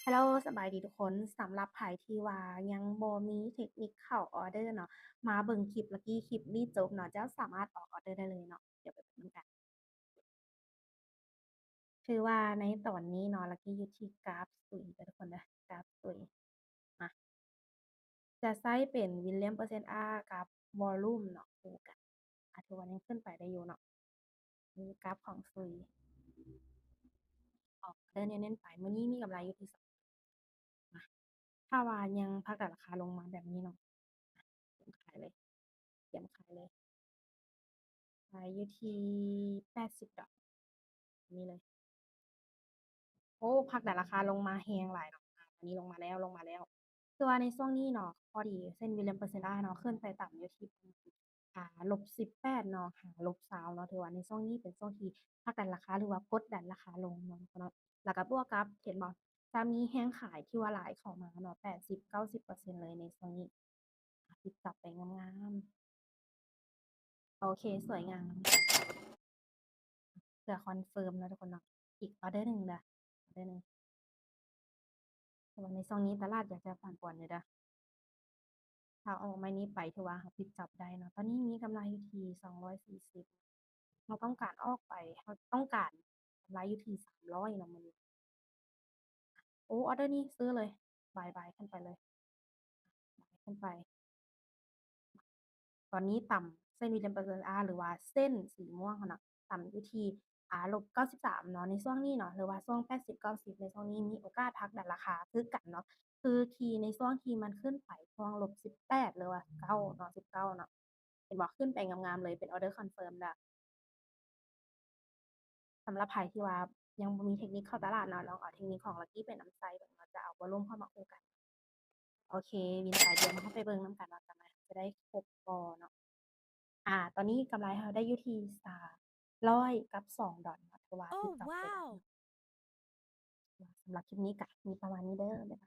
Hello ສະບາຍດີທຸກຄົນ. ສຳລັບໃຜທີ່ວ່າຍັງບໍ່ມີເທັກນິກເຂົ້າອອເດີເນາະ ມາເບິ່ງຄລິບລັກກີ້ຄລິບນີ້ຈົບເນາະ ເຈົ້າສາມາດອອກອອເດີໄດ້ເລີຍເນາະ. ດຽວໄປເບິ່ງນຳກັນ. ຖືວ່າໃນຕອນນີ້ເນາະ ລັກກີ້ຢູ່ທີ່ກາຟສຸຍເດີທຸກຄົນເດີ ກາຟສຸຍ. ມາ ຈະໃຊ້ເປັນ Williamson R ກັບ Volume ເນາະ ຄູ່ກັນ. ອາ ຖືວ່າຍັງຂຶ້ນໄປໄດ້ຢູ່ເນາະ. ມີກາຟຂອງສຸຍ ອອກເດີເນັ້ນໆໄປ. ມື້ນີ້ມີກຳໄລຢູ່ທີ່ສອງ ມາ ຖ້າວ່າຍັງພັກດັນລາຄາລົງມາແບບນີ້ເນາະ ຕຽມຂາຍເລີຍ ຕຽມຂາຍເລີຍ. ຂາຍຢູ່ທີ່ແປດສິບດອກ ນີ້ເລີຍ. ໂອ້ ພັກດັນລາຄາລົງມາແຮງຫຼາຍເນາະ. ອາ ຕອນນີ້ລົງມາແລ້ວ ລົງມາແລ້ວ. ຄືວ່າໃນຊ່ວງນີ້ເນາະ ພໍດີເສັ້ນ Williamson R ເນາະ ຂຶ້ນໄປຕ່ຳຢູ່ທີ່ ອາ ລົບສິບແປດເນາະ ຫາລົບຊາວເນາະ. ຖືວ່າໃນຊ່ວງນີ້ເປັນຊ່ວງທີ່ພັກດັນລາຄາ ຫຼືວ່າກົດດັນລາຄາລົງເນາະ ເນາະ. ແລ້ວກໍບວກກັບ ເຫັນບໍ່ ຈະມີແຮງຂາຍທີ່ວ່າຫຼາຍເຂົ້າມາເນາະ ແປດສິບ ເກົ້າສິບເປີເຊັນເລີຍໃນຊ່ວງນີ້. ປິດຈັບໄປງາມໆ. ໂອເຄ ສວຍງາມ. ເພື່ອຄອນເຟີມເນາະທຸກຄົນເນາະ. ອີກອອເດີໜຶ່ງເດີ ອອເດີໜຶ່ງ. ແຕ່ວ່າໃນຊ່ວງນີ້ຕະຫຼາດຢາກຈະປັ່ນປ່ວນຢູ່ເດີ. ຖ້າອອກໄມ້ນີ້ໄປ ຖືວ່າເຮົາປິດຈັບໄດ້ເນາະ. ຕອນນີ້ມີກຳໄລຢູ່ທີ່ສອງຮ້ອຍສີ່ສິບ ເຮົາຕ້ອງການອອກໄປ ເຮົາຕ້ອງການກຳໄລຢູ່ທີ່ສາມຮ້ອຍເນາະມື້ນີ້. ໂອ້ ອອເດີນີ້ຊື້ເລີຍ ບາຍ ບາຍຂຶ້ນໄປເລີຍ ບາຍຂຶ້ນໄປ. ຕອນນີ້ຕ່ຳເສັ້ນ Williamson R ຫຼືວ່າເສັ້ນສີມ່ວງຫັ້ນນະ ຕ່ຳຢູ່ທີ່ ອາ ລົບເກົ້າສິບສາມເນາະ ໃນຊ່ວງນີ້ເນາະ ຫຼືວ່າຊ່ວງແປດສິບ ເກົ້າສິບ ໃນຊ່ວງນີ້ມີໂອກາດພັກດັນລາຄາຄືກັນເນາະ. ຄືທີ່ໃນຊ່ວງທີ່ມັນຂຶ້ນໄປຊ່ວງລົບສິບແປດ ຫຼືວ່າເກົ້າເນາະ ສິບເກົ້າເນາະ ເຫັນບໍ່ ຂຶ້ນໄປງາມໆເລີຍ ເປັນອອເດີຄອນເຟີມແລ້ວ. ສຳລັບໃຜທີ່ວ່າຍັງບໍ່ມີເທັກນິກເຂົ້າຕະຫຼາດເນາະ ລອງເອົາເທັກນິກຂອງລັກກີ້ໄປນຳໃຊ້ເບິ່ງເນາະ ຈະເອົາ Volume ເຂົ້າມາຄູ່ກັນ. ໂອເຄ ວິນໄປ ດຽວເຮົາໄປເບິ່ງນຳກັນວ່າກຳໄລເຮົາຈະໄດ້ຄົບບໍ່ເນາະ. ອາ ຕອນນີ້ກຳໄລເຮົາໄດ້ຢູ່ທີ່ສາມຮ້ອຍກັບສອງດອນເນາະ ຖືວ່າ ໂອ້ ປິດຈັບໄປໄດ້. ສຳລັບຄລິບນີ້ກະມີປະມານນີ້ເດີ ບາຍບາຍ.